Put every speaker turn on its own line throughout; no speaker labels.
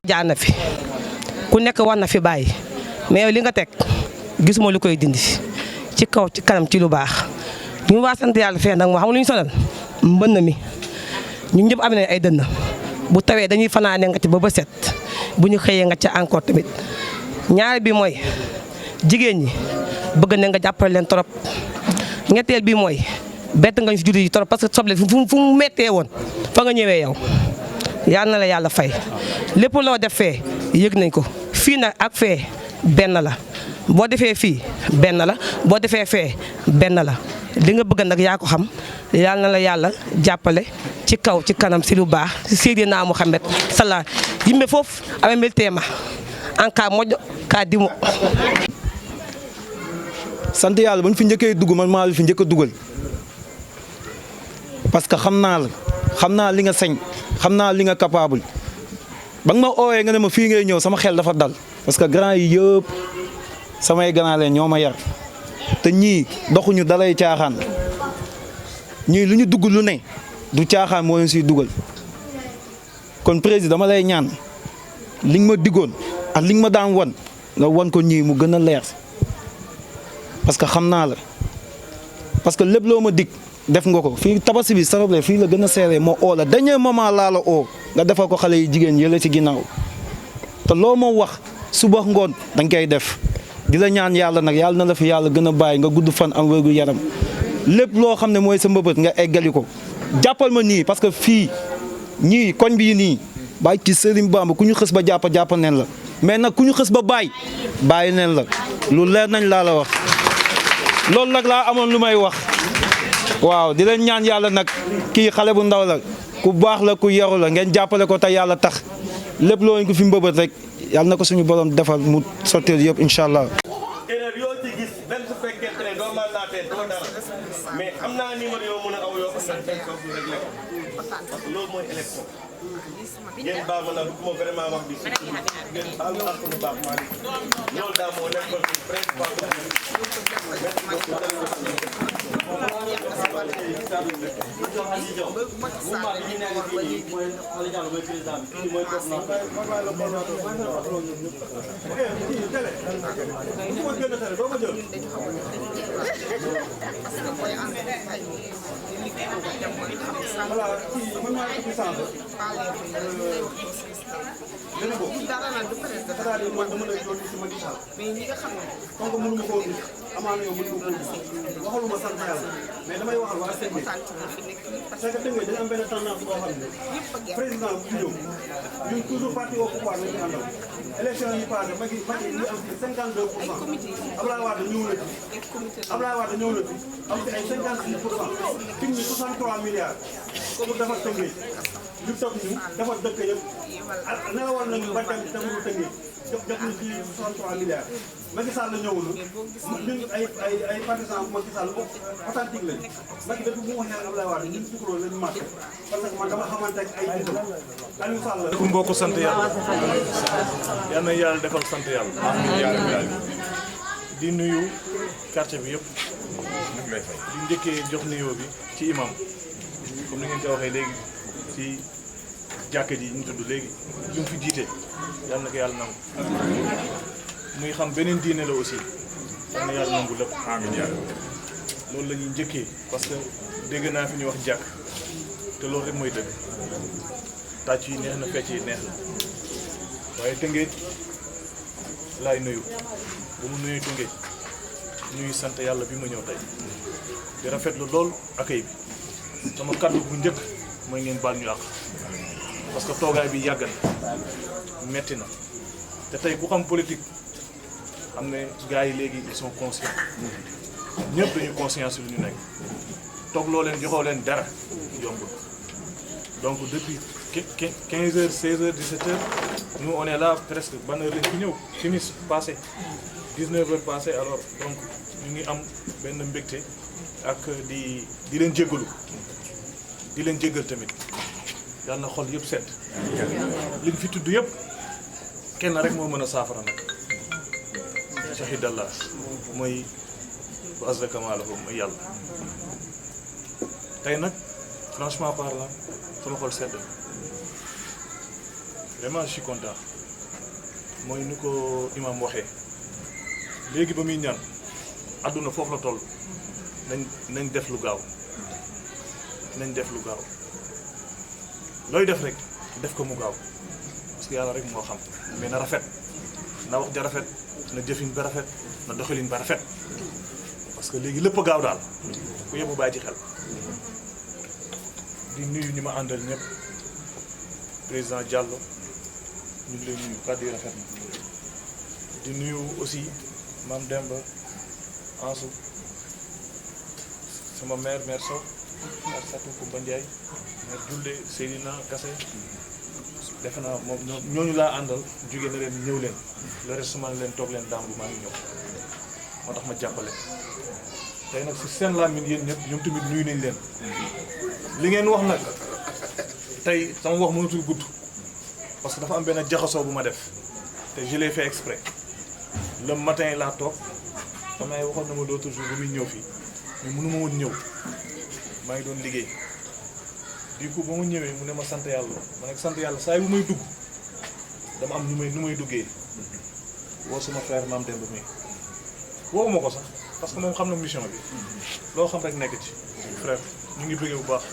jaar na fi ku nekk war na fi bàyyi mais yow li nga teg gisuma lu koy dindi ci kaw ci kanam ci lu baax ñu waa sant yàlla fee nag moo xam lu ñu sonal mbënn mi ñun ñëpp am nañ ay dënn bu tawee dañuy fanaane nga ci ba set bu ñu xëyee nga ca encore tamit ñaar bi mooy jigéen ñi bëgg na nga jàppale leen trop ñetteel bi mooy bett nga ñu si jullit yi trop parce que soble fu mu méttee woon fa nga ñëwee yow yal na la yàlla fay lépp loo def fee yëg nañ ko fii nag ak fee benn la boo defee fii benn la boo defee fee benn la li nga bëgg nag yaa ko xam yal na la yàlla jàppale ci kaw ci kanam si lu baax si Seydina Muhammad sala yimɓe fof aɓe beltema en cas moƴƴo ka dimo
sant yàlla ba ñu fi njëkkee dugg man maa fi njëkk a dugal parce que xam naa li nga sañ xam naa li nga capable ba nga ma oowee nga ne ma fii ngay ñëw sama xel dafa dal parce que grand yi yëpp samay grand leen ñoo ma yar te ñii doxuñu dalay caaxaan ñii lu ñu dugg lu ne du caaxaan moo leen siy dugal kon président dama lay ñaan li nga ma diggoon ak li nga ma daan wan nga wan ko ñii mu gën a leer parce que xam naa la parce que lépp loo ma dig def nga ko fii tabaski bi sarable fii la gën a seeree moo oo la dernier moment laa la oo nga defal ko xale yi jigéen yële ci ginnaaw te loo ma wax suba ngoon dañ koy def di la ñaan yàlla nag yàlla na la fi yàlla gën a bàyyi nga gudd fan am wérgu yaram lépp loo xam ne mooy sa mbëbët nga eggali ko jàppal ma nii parce que fii ñii koñ bi nii bàyyi ci Sëriñ Bamba ku ñu xës ba jàpp neen la mais nag ku ñu xës ba bàyyi neen la lu leer nañ laa la wax loolu nag laa amoon lu may wax waaw di leen ñaan yàlla nag kii xale bu ndaw la ku baax la ku yaru la ngeen jàppale ko te yàlla tax lépp loo ko fi mbëbët rek yàlla na ko suñu borom defal mu sotteel yëpp incha allah.
erreur yoo ci gis même su fekkee ne doo mandaté doo dara mais am naa numéro yoo mën a aw yoo xam ne dañ ko fi réglé ko parce que loolu mooy élection ngeen baal ma nag bu ma vraiment wax bi ngeen baal ma ak bu baax Malick loolu daal moo nekkoon ci principal
waxaluma sant yàlla mais damay waxal waa sëñ bi parce que tënkee dañu am benn tendance boo xam ne président bu ñëw ñun toujours parti au pouvoir la ñu àndal élection yi passé Macky ñu am fi 52%. Abdoulaye Wade ñëw na fi am fi ay 56%. fi ñu 63 milliards pour defar tënkee ñu toog ñu defar dëkk yëpp nelawal nañu ba dem te mënul tënkee jox ñu ci 63 milliards. Macky Sall la ñëw na ñun ay partisans Macky Sall authentique lañ Macky depuis bu mu waxee ak Abdoulaye Wade ñun sukkandoo lañu màcc parce que man dama xamante ak ay nit Aliou Sall la.
ku mbokk sant yàlla yal na yàlla defal sant yàlla di nuyu quartier bi yëpp di njëkkee jox nuyoo bi ci imam comme ni ngeen ko waxee léegi ci jàkka ji ñu tudd léegi lu mu fi jiite yal na ko yàlla nangu muy xam beneen diine la aussi yal na yàlla nangu lépp amiin yàlla loolu la ñuy njëkkee parce que dégg naa fi ñuy wax jàkk te loolu rek mooy dëgg tàcc yi neex na fecc yi neex na waaye Tëngéej laay nuyu bu mu nuyu Tëngéej nuyu sant yàlla bi ma ñëw tey di rafetlu lool accueil bi sama kàddu bu njëkk mooy ngeen baal ñu àq parce que toogaay bi yàgg na metti na te tey ku xam politique xam ne gars yi léegi ils sont conscients ñëpp dañu conscience lu ñu nekk toog loo leen joxoo leen dara yombul donc depuis 15 heures 16 heures 17 heures nous on est là presque ban heure lañ fi ñëw finis passé 19 heures passé alors donc ñu ngi am benn mbégte ak di leen jéggalu di leen jéggal tamit yàlla na xol yëpp sedd li ñu fi tudd yëpp kenn rek moo mën a saafara nag shahidallah mooy bu azza kamaalahu mooy yàlla tey nag franchement parlant sama xol sedd vraiment je suis content mooy ni ko imam waxee léegi ba muy ñaan àdduna foofu la toll nañ def lu gaaw nañ def lu gaaw looy def rek def ko mu gaaw parce que yàlla rek moo xam mais na rafet na wax ja rafet na jëfin ba rafet na doxalin ba rafet parce que léegi lépp a gaaw daal ku yóbbu bàyyi ci xel di nuyu ñi ma àndal ñëpp président Diallo ñu ngi lay nuyu kàddu yi rafet na di nuyu aussi Mame Demba Ansou sama mère Sow ak Satou Koumba Ndiaye mère Julde Seydina Kassé defe naa moom ñooñu laa àndal jóge na leen ñëw leen le reste man leen toog leen dàmbu maa ngi ñëw moo tax ma jàppale tey nag si seen làmmiñ yéen ñëpp ñoom tamit nuyu nañ leen li ngeen wax nag tey sama wax mënatul gudd parce que dafa am benn jaxasoo bu ma def te je l'ai fait exprès le matin laa toog samay waxoon na ma l'autre jour bu muy ñëw fii mais mënu ma woon ñëw maa ngi doon liggéey du coup ba mu ñëwee mu ne ma sant yàlla ma nekk sant yàlla saa yu may dugg dama am nu may duggee woo suma frère Mame Demba mi woowu ma ko sax parce que moom xam na mission bi loo xam rek nekk ci frère ñu ngi bëggee bu baax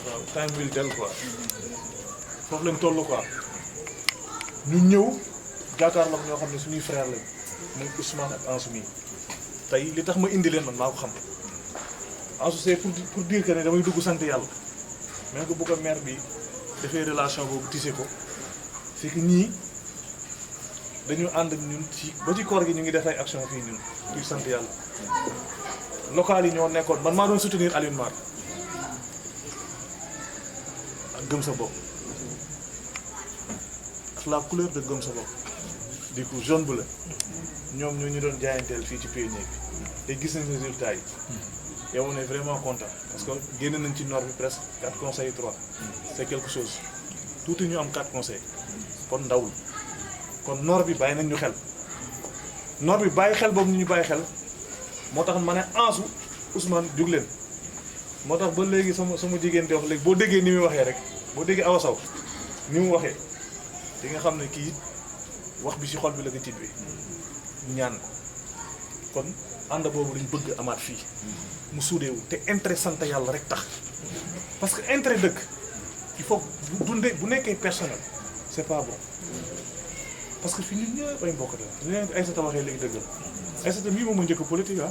waaw time will tell quoi foofu lañ toll quoi ñu ñëw jàkkaarloo ak ñoo xam ne suñuy frère lañ muy Ousmane ak Ansou mi tey li tax ma indi leen man maa ko xam Ansou c'est pour dire que ne damay dugg sant yàlla même que bu ko maire bi defee relation boobu tissé ko c'est que ñii dañu ànd ak ñun ci ba ci koor gi ñu ngi def ay action fii ñun duy sant yàlla local yi ñoo nekkoon man maa doon soutenir Alioune Mar ak gëm sa bopp ak la couleur de gëm sa bopp du coup jaune bu la ñoom ñoo ñu doon jaayanteel fii ci PNA bi te gis nañ résultat yi et on est vraiment content parce que génn nañ ci nord bi presque 4 conseils 3 c'est quelque chose tuuti ñu am 4 conseils kon ndawul kon nord bi bàyyi nañ ñu xel nord bi bàyyi xel boobu ñu bàyyi xel moo tax ma ne Ansou Ousmane jug leen moo tax ba léegi sama jigéen di wax léegi boo déggee ni muy waxee rek boo déggee Awa Sow ni mu waxee di nga xam ne kii wax bi ci xol bi la ko tiit bi ñaan kon ànd boobu lañ bëgg amaat fii mu suudeewu te intérêt sant yàlla rek tax parce que intérêt dëkk il faut bu nekkee personnel c'est pas bon parce que fii ñun ñëpp ay mbokk la li leen Aïssata waxee léegi dëgg la Aïssata mii moom ma njëkk politique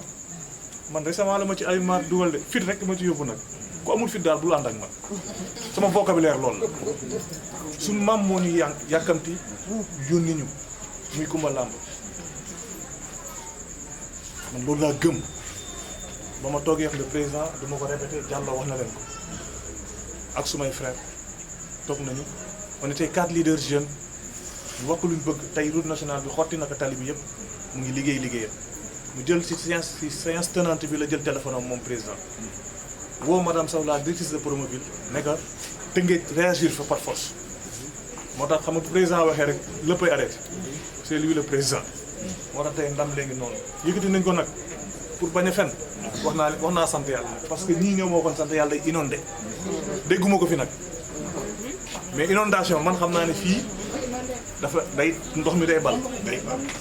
man récemment la ma ci ay maar dugal de fit rek ma ci yóbbu nag ku amul fit daal bul ànd ak man sama vocabulaire loolu la suñ maam moo ñu yàkkamti yónni ñu muy Kumba Làmb man loolu laa gëm ba ma toogee wax le président duma ko répété Diallo wax na leen ko ak sumay frère toog nañu on était 4 leaders jeunes ñu wax luñ bëgg tey route nationale bi xotti naka tali bi yëpp mu ngi liggéeyam mu jël ci séance tenante bi la jël téléphone am moom président woo madame Sow la directrice de Promoville ne ko Tëngéej réagir fa par force moo tax xam nga président waxee rek léppay arrêté c'est lui le président moo tax tey ndam léegi noonu yëkkati nañ ko nag pour bañ a fen wax naa sant yàlla parce que ñii ñëw moo kon sant yàlla day inondé dégguma ko fi nag mais inondation man xam naa ne fii dafa day ndox mi day bal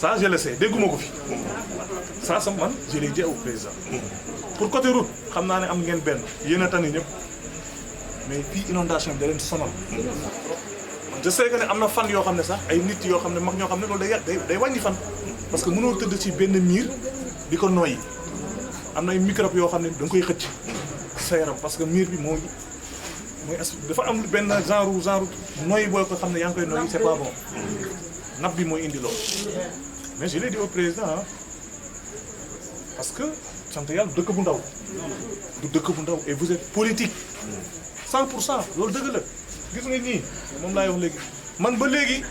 ça je le sais dégguma ko fi ça sam man je l'ai dit au président pour côté route xam naa ne am ngeen benn yéen a tani ñëpp mais fii inondation bi da leen sonal je sais que ne am na fan yoo xam ne sax ay nit yoo xam ne mag ñoo xam ne loolu day wàññi fan parce que mënoo tëdd ci benn miir di ko noyyi am na ay microbe yoo xam ne da nga koy xëcc sa yaram parce que miir bi mooy dafa am benn genre noyyi boo ko xam ne yaa ngi koy noyyi c'est pas bon napp bi mooy indi loolu mais je l'ai dit au président parce que sant yàlla dëkk bu ndaw du dëkk bu ndaw et vous êtes politique 100% loolu dëgg la gis nga ñii moom laay wax léegi man ba léegi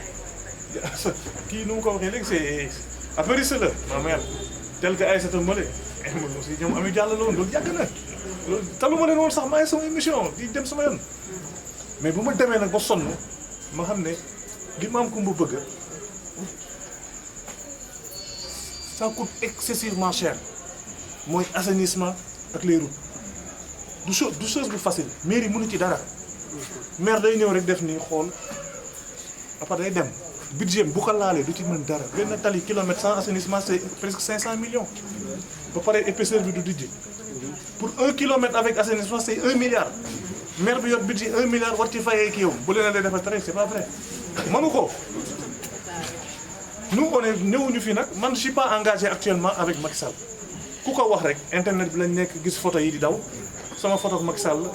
kii nu mu ko waxee léegi c'est apériste la ma mère tel que Aïssata Mbale aussi ñoom Ami Diallo la woon loolu yàgg na loolu taluma leen woon sax maa ngi sama émission di dem sama yoon mais bu ma demee nag ba sonn ma xam ne li Maam Kumba bëgg ça coûte excessivement cher mooy assainissement ak les routes du chose bu facile mairie mënu ci dara maire day ñëw rek def nii xool après day dem budget bu ko laalee du ci mën dara benn tali kilomètre sans assainissement c'est presque 500 millions ba pare épaisseur bi du dijji pour 1 kilomètre avec assainissement c'est 1 milliard maire bi yor budget 1 milliard war ci fayee kii yow bu leen lay defal très c'est pas vrai mënu ko nous on est ñëwuñu fi nag man je suis pas engagé actuellement avec Macky Sall ku ko wax rek internet bi lañ nekk gis photo yi di daw sama photo ak Macky Sall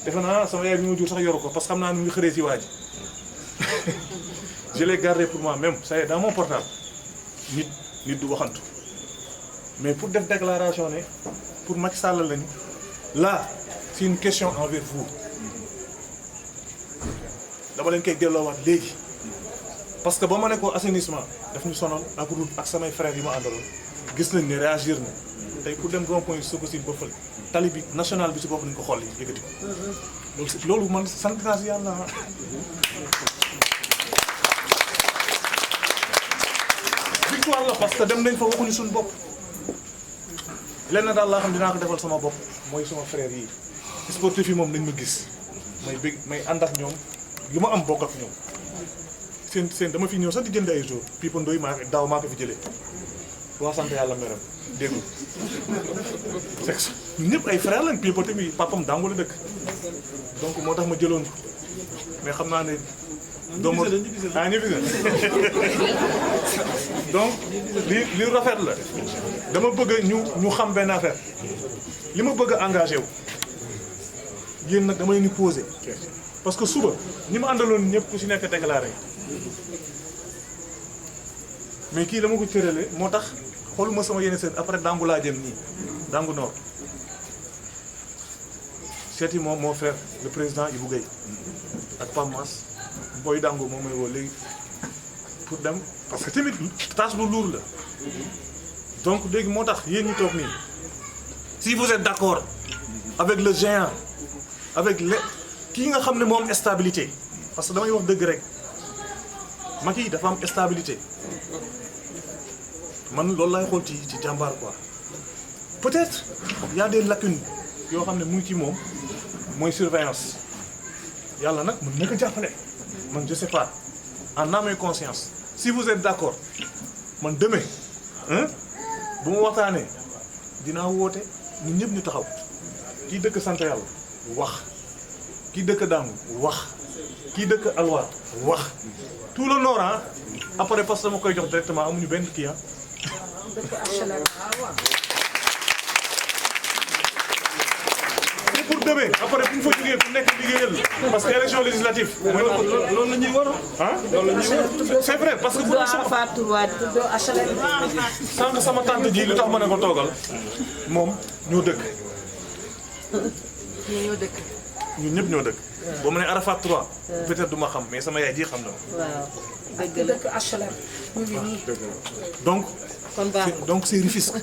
defe naa sama yaay bi ma jur sax yoru ko parce que xam naa nu ngi xëree ci waa ji je l'ai gardé pour moi-même ça y est dans mon portable nit du waxantu mais pour def déclaration ne pour Macky Sall lañu là c'est une question envers vous dama leen koy delloowaat léegi parce que ba ma ne ko assainissement daf ñu sonal ak route ak samay frères yi ma àndaloon gis nañ ne réagir na tey pour dem grand point Sococim ba fële tali bi national bi ci bopp nañu ko xool yi yëkkati ko loolu man sant naa si yàlla victoire la parce que dem nañ fa waxuñu suñu bopp lenn daal laa xam dinaa ko defal sama bopp mooy sama frère yi sportif yi moom nañ ma gis may bëgg may ànd ak ñoom li ma am bokk ak ñoom seen dama fi ñëw sax di jënd ay jours Pipo Ndoye daaw maa ko fi jëlee waa sant yàlla meram déggu c'est ñëpp ay frère lañ Pipo tamit papam Dangu la dëkk donc moo tax ma jëloon ko mais xam naa ne doomu ñëpp donc li rafet la dama bëgg ñu xam benn affaire li ma bëgg a engagé wu yéen nag dama leen di posé parce que suba ñi ma àndaloon ñëpp ku si nekk déclaré mais kii dama ko tërale moo tax xooluma sama yeneen seen après Dangu laa jëm nii Dangu Nord seeti moom mon frère le président Ibou Gueye ak Pam Mass booy Dangu moom may woo léegi pour dem parce que tamit tâche bu lourd la donc léegi moo tax yéen ñi toog nii si vous êtes d'accord avec le géant avec le kii nga xam ne moo am stabilité parce que damay wax dëgg rek Macky dafa am stabilité man loolu laay xool ci jàmbaar quoi peut-être y a des lacunes yoo xam ne mu ngi ci moom mooy surveillance yàlla nag mën na ko jàppale man je sais pas en âme et conscience si vous êtes d'accord man demain bu ma waxtaanee dinaa woote ñun ñëpp ñu taxaw kii dëkk sant yàlla wax kii dëkk Dangu wax kii dëkk Alwaar wax tout le nord après parce que dama koy jox directement amuñu benn kii pour demain après bu ñu fa jógee ku nekk liggéeyal parce que élection législative loolu la ñuy war c'est vrai parce que bu sànq sama tante ji lu tax ma ne ko toogal moom ñoo dëkk ñun ñëpp ñoo dëkk boo ma ne Arafat 3 peut-être du ma xam mais sama yaay ji xam na
dëgg la HLM mu ngi nii
donc c'est Rufisque